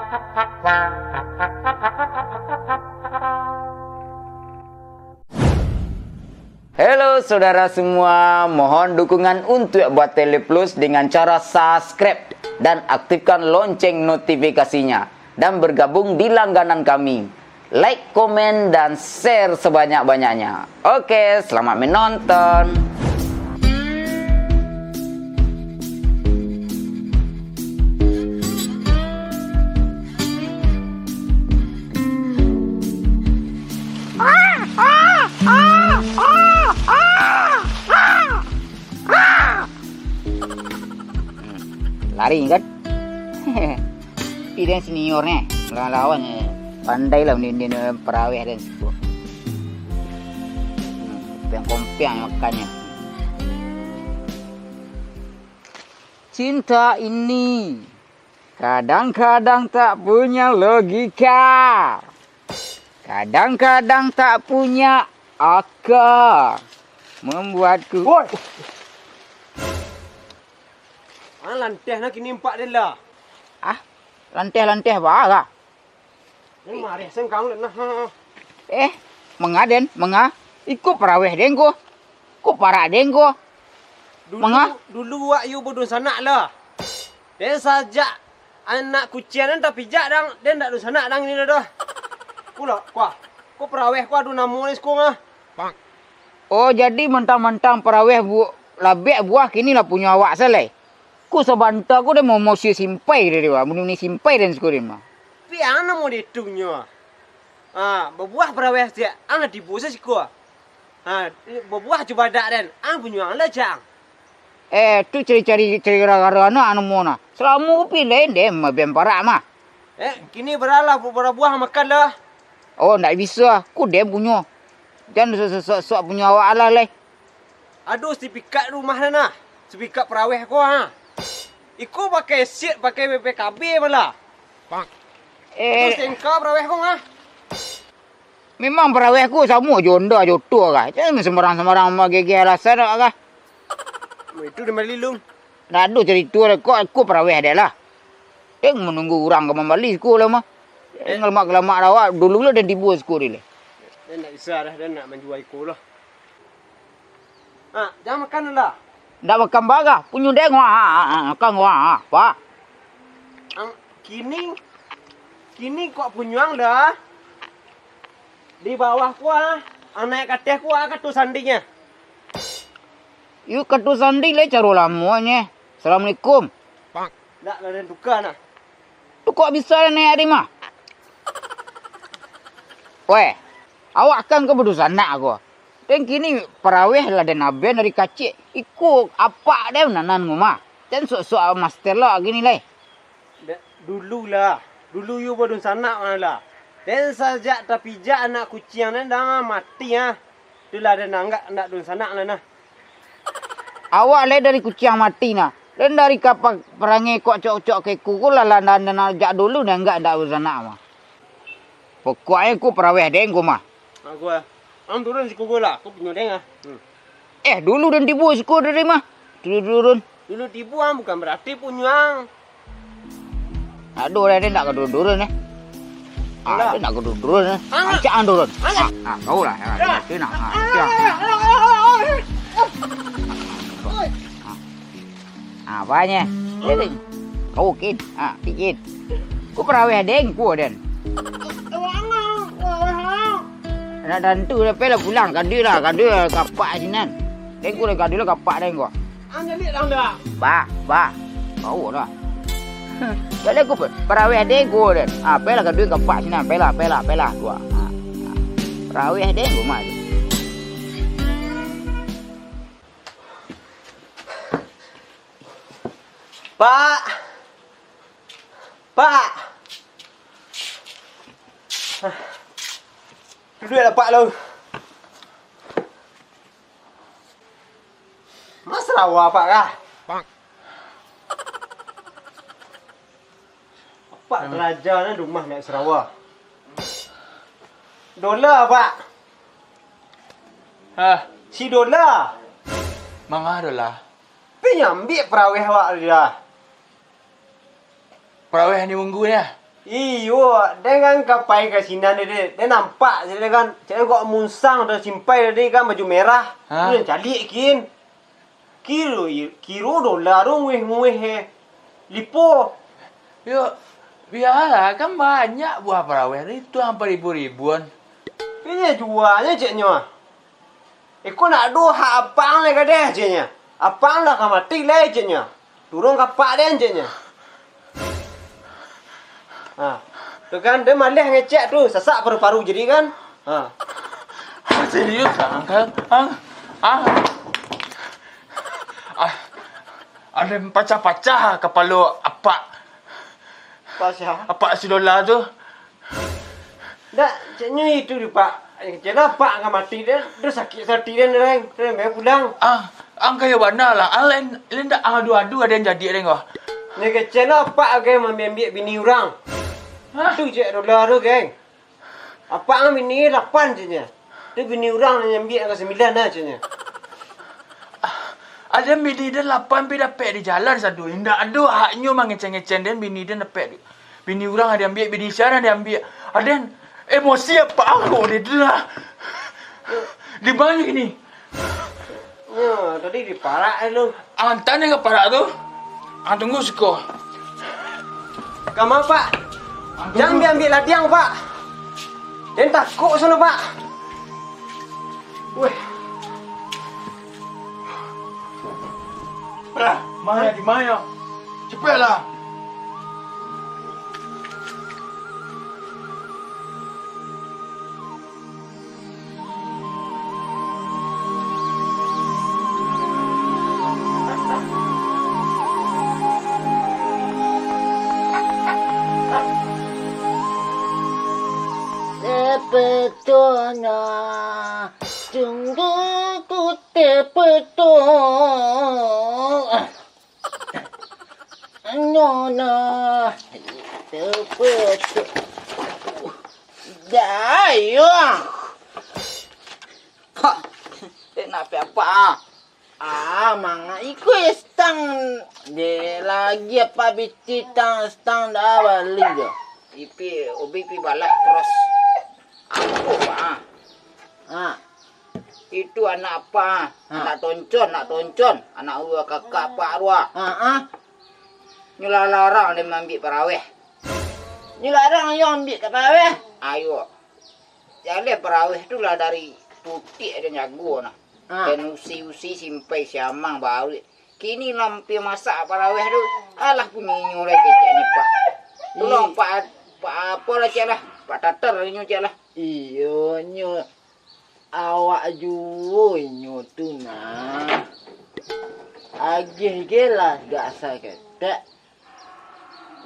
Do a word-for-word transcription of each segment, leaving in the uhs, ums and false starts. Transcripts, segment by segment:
Halo saudara semua, mohon dukungan untuk buat Tele Plus dengan cara subscribe dan aktifkan lonceng notifikasinya, dan bergabung di langganan kami. Like, komen, dan share sebanyak-banyaknya. Oke, selamat menonton. Lari kan? Tapi den senior ni, lawan-lawan ni. Pandai lah main-main paraweh den siko. Hmm, kompiang-kompiang makannyo. Cinta ini kadang-kadang tak punya logika. Kadang-kadang tak punya akal. Membuatku Woi! Ah, lanteh nah kini empak den lah. Ah, lanteh-lanteh baa. Ni mareh sen kang den nah. Eh, manga den, manga? Iko paraweh den ko. Ko parak den ko. Dulu, Manga? Dulu wak yu badunsanak lah. Den sajak anak kuciang den tapijak dang, den dak dunsanak dang ni lah doh. Ko lah, kuah. Ko paraweh ko ado namo ni siko ah. Oh, jadi mantang-mantang paraweh bu-, labek buah kini lah punyo awak salai. Ko sabanta ko den mau mosi simpai den, mah. Muni-muni simpai den siko den, mah. Pian namo ditunyo. Ah, babuah paraweh siak, ang lah tibo sa siko. Ha, babuah cubadak den, ang punyo ang lah cang. Eh, tu cari-cari, cari gara-gara anak namo nah. Salamo ko pilih den, mabian parak mah. Eh, kini baralah, barabuah makan lah. Oh, ndak bisa. Ko den punyo. Jan sok-sok punyo awak alah lai. Aduh, sertifikat rumah den nah. Sertifikat paraweh ko ha. Iko pakai sid, pakai B P K B malah. Eh. Aduh, sengka paraweh ko ha. Memang paraweh ko samo jo onda jo oto kah. Jan sambarang-sambarang magegeh alasan awak kah. Itu di Malilung. Ndak ado carito dek ko, ko paraweh dek lah. Dek manunggu urang ka mambali siko lah mah. Dek ngalamak-ngalamak awak, dulu lah den tibo siko dek lai. Den ndak bisa dah, den nak manjua iko lah. Ha, jan makan lah. Ndak makan bara, punyo den wah, ha, ha, ha, makan wah, ha, wah. Ang, kini, kini kok punyo ang lah. Di bawah ko ah, ang naik ka ateh ko ah, katu sandingnyo. Yu katu sanding lai caro lamonyo. Assalamualaikum. Ndak lah den tuka nah. Tu kok bisa den naik ari mah? Weh, awak kan ko badunsanak ko. Den kini paraweh lah den aben dari kacik. Iko apak den nan, nan ngumah. Den sok-sok master lo kini lai. Da-, dulu lah. Dulu yu badunsanak mah lah. Den sajak tapijak anak kuciang den dah mati ah. Tu lah den anggak ndak dunsanak lah nah. Awak lai dari kuciang mati nah. Den dari kapa parangai kok cok-cok ka iko ko lah, lah, lah, lah, lah, jak dulu den anggak ndak dunsanak mah. Pokoknyo ko paraweh den ko mah. Aku ah. Ang turun siko ko lah, ko punyo den ah. Hmm. Eh, dulu den tibo siko dari mah. Dulu turun. Dulu tibo ang bukan berarti punyo ang. Aduh, den ndak ka turun-turun eh. Ah, den ndak ka turun-turun eh. Ancak ang turun. Ah, ah, kau lah. Ah, itu nak. Ah, itu. Ah. Ah, apanyo? Kau kin. Ah, pikin. Ko paraweh den ko den. Nak tantu dah, pailah pulang, kadui lah, kadui lah kapak sinan. Den ko lah, kadui lah kapak den ko. Ang jadi dah dah. Bah, bah. Kau dah. Jadi ko paraweh den ko den. Ah, pailah kadui kapak sinan, pailah, pailah, pailah ko. Ah, ah. Paraweh den ko mah. Pak. Pak! Duduaklah, Pak, lo. Ma sarawa, Pak, kah? Pak, karajo nan di rumah nak sarawa. Dola, Pak. Hah? Si Dola. Manga Dola? Pi nyambik paraweh awak tadi lah. Paraweh ni munggu ni ah. Iyo, den kan ka pai ka sinan tadi, den nampak se den kan, cek den kok munsang tadi, simpai tadi kan baju merah, Ha? tu den caliak kin. Kiro, kiro dola tu nguih-nguih, eh, lipo. Yo, bialah, kan banyak buah paraweh tu, itu ampek ribu-ribuan. Iyo, juanyo, ceknyo. Iko ndak ado hak apak ang lai gadeh, ceknyo. Apak ang lah ka mati lai, ceknyo. Turun ka apak den, ceknyo. Ha. Tu kan, den maleh ngecek tu, sasak paru-paru jadi kan. Ha. Serius, Ang? Ang? Ang? Ah, ada pacah-pacah kapalo apak. Pacah? Apak si Lola tu. Ndak, ceknyo itu di, Pak. Kecek lah, Pak, ka mati den. Dah sakik ati den, den. Den, bae pulang. Ah, ang kayo bana lah. Ang lain, lain dak ang adu-adu, ado yang jadi den ko. Nyo kecek lah, Pak, agai mambiak-biak bini urang. Hah? Tu cek Lola tu, geng. Apak ang bini lapan, ceknyo. Tu bini urang nan nyambiak ka sambilan lah, ceknyo. Ado bini den lapan pi dapek di jalan sado. Indak ado haknyo mangecek-ngecek den bini den dapek tu. Bini urang ado ambiak, bini sia ado ambiak. Aden emosi apak ang kok di tu lah. Di ma kini? Nyo, tadi diparak tu. Ang anta den ka parak tu. Ang tunggu siko. Kama, Pak? Ang tunggu. Jan ambiak-ambiak ladiang, Pak. Den takuik sono, Pak. Weh. Lah, ma, di ma? Capeklah. Tepetona, sungguh ku tepetona. Nona, tepeto. Dayo. Ha, eh, nak apak ah? Ah, manga iko stang. Deh, lagi apak bisi tang stang dah bali jo. Ipi, obi pi balak cross. Ampuh, Pak, ah. Ah. Itu anak apak, Ha. anak toncon, anak toncon, anak urang kakak apak tu ah. Ha, ha. Nyo lah larang den maambiak paraweh. Nyo larang nyo ambiak ka paraweh? Ayo. Jaleh paraweh tu lah dari putik den jago nah. Ha. Den usi-usi sampai siamang baruik. Kini lampia masak paraweh tu, alah punyo inyo lai kecek ni, Pak. Tolong, Pak, Pak, apo lah, cek lah. Pak Tatar inyo, cek lah. Iyo, nyo awak juo inyo tu nah. Agiah ge lah dak saketek.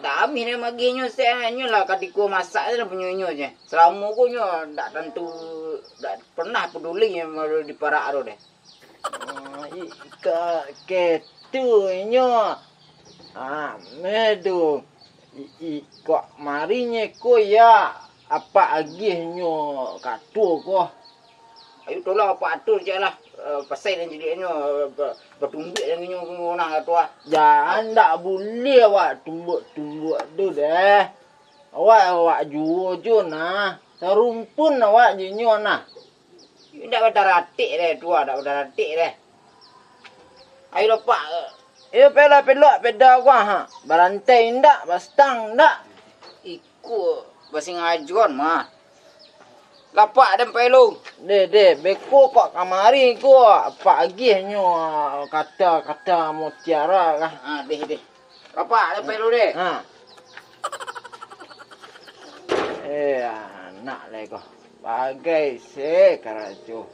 Dak abih nyo magiahnyo, se nyo lah katiko masak se lah punyo inyo je. Salamo ko nyo dak tantu, dak pernah paduli nyo diparak tu deh. Oh, i-, ka-, ketu inyo. Ah, meh tu. I-, i-, kok marinyo ko ya, apak agiahnyo kato ko. Ayo tolong apak atur cek lah. Eh, pasai dan ciliaknyo, eh, ba-, batumbuak dan inyo ko nah kato ah. Jan, ndak buliah awak tumbuak-tumbuak tu deh. Awak, awak juo jo nah. Sarumpun awak jo inyo nah. Indak bataratik deh, tu ah, indak bataratik deh. Ayo lah, Pak. Iyo, pelok-pelok peda ko, ha. Barantai indak, bastang indak. Iko basingajoan mah. Lapak den pelo. Deh, deh, beko kok kamari ko, apak agiahnyo kata-kata mutiara kah. Ah, deh, deh. Lapak den pelo deh. Ha. Eh, anak lai ko. Bagai se karajo.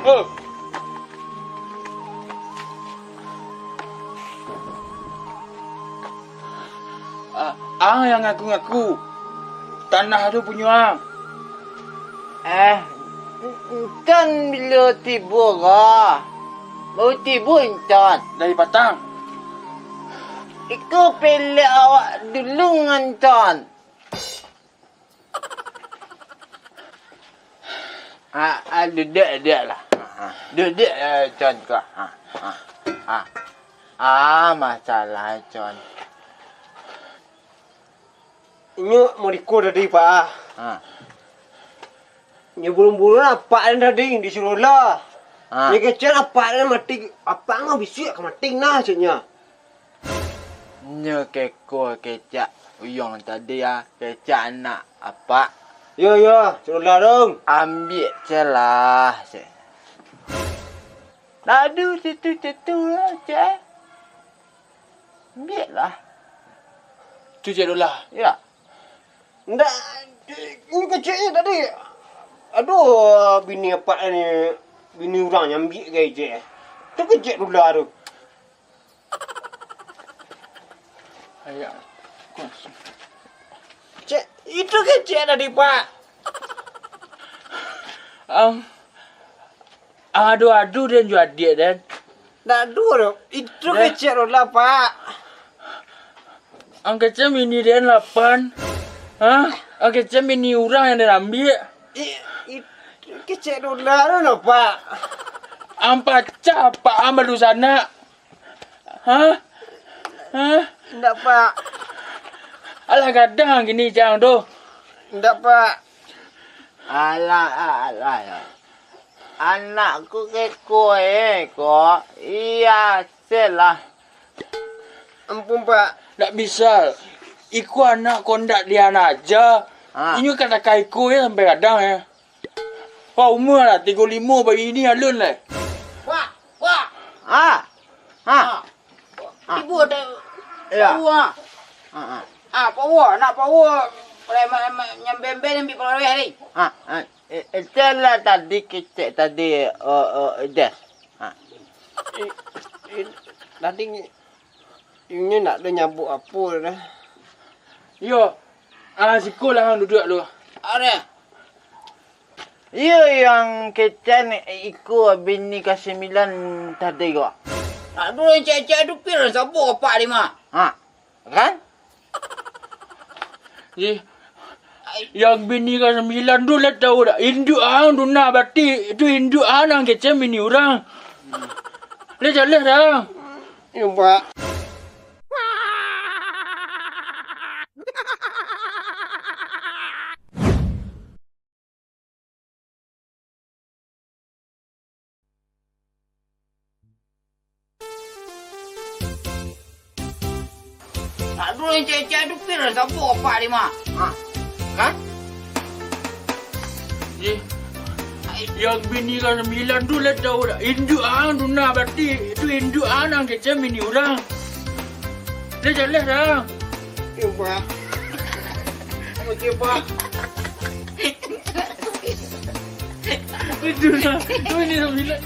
Oh. Ah, ang yang ngaku-ngaku tanah tu punyo ang. Eh, Intan bilo tibo ko? Baru tibo Intan. Dari patang. Iko pelek awak dulu ngan Intan. Ah, ah, duduak, duduak lah. Duduak, eh, Con, ko. Ah, ah, ah. Ah, masalah, Con. Inyo muriko tadi, Pak, ah. Ah. Inyo burung-burung apak den tadi, disuruah lah. Ah. Inyo kecek apak den mati, apak ngau bisuak ka mati nah, ceknyo. Nyo keko kecek uyuang tadi, ah, kecek anak apak. Yo, yo, suruahlah dong. Ambiak celah, cek. Ladu situ-situ lah, cek. Ambiaklah. Tu cek Dola. Ya. Ndak, ini keceknyo tadi. Aduh, bini apak ni, bini urang nyo ambiak gai, cek. Tu kecek Dola tu. Ayak. Cek, itu kecek tadi, Pak. Am, adu-adu den jo adiak den. Ndak ado doh. Itu kecek Dola, Pak. Ang kecek bini den lapan. Hah? Ang kecek bini urang yang den ambiak. I-, itu kecek Dola tu lah, Pak. Ang pacah, Pak, ang badusanak. Hah? Hah? Ndak, Pak. Alah gadang kini cang tu. Ndak, Pak. Alah, alah, alah. Anak ko keko, eh, ko. Iya, selah. Ampun, Pak. Ndak bisa. Iko anak ko ndak dianaja. Ha. Inyo ka takai ko, eh, sampai gadang, eh. Wah, umua lah tigo limo, baini alun lai. Wah, wah. Ah. Ah. Ah. Ibu ada. Ya. Power, ah. Ah, ah. Ah, power, nak power. Preman, preman, nyambembe ambil power ni. Ah, ah. Eh, eh, itulah tadi kecek tadi, eh, eh, Des. Ah. Eh, eh, tadi ni, ini nak dia nyabuk apa dah. Yo. Ah, siko lah ang duduak lu. Ada. Iyo, yang kecek ni, iko bini kasambilan tadi ko. Aduh, cek-cek tu pil sabo apak ni mah. Ha, kan? Ih, yang bini kasambilan tu lah tahu dah. Induak ang tu nah, berarti itu induak ang nan kecek bini urang. Lah jaleh dah. Yo, Pak. Aduh, yang cek-cek tu pil sabo apak ni mah. Ha, kan? Ih, yang bini kasambilan tu lah tahu dah. Induak ang tu nah, berarti itu induak ang nan kecek bini urang. Lah jaleh dah. Yo, Pak. Oke, Pak. Itu nah. Itu bini kasambilan.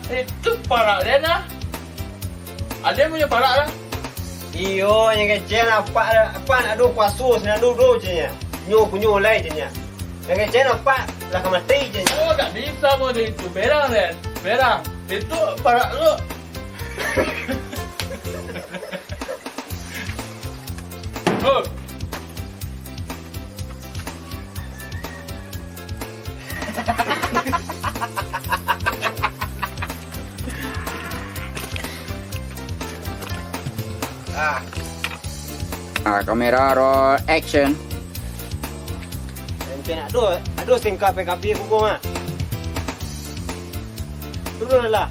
Itu parak dia nah. Ada yang punya parak lah. Iyo, yang kecek apak, apak nak do kuaso sinan dulu, ceknyo. Nyo punyo lai, ceknyo. Yang kecek apak lah ka mati, ceknyo. Oh, tak bisa mau itu. Berang, Den. Berang. Itu parak lu. Oh. Ah. Ah, kamera roll action. Ente nak ado, ado singkat P K P hukum ah. Turun lah.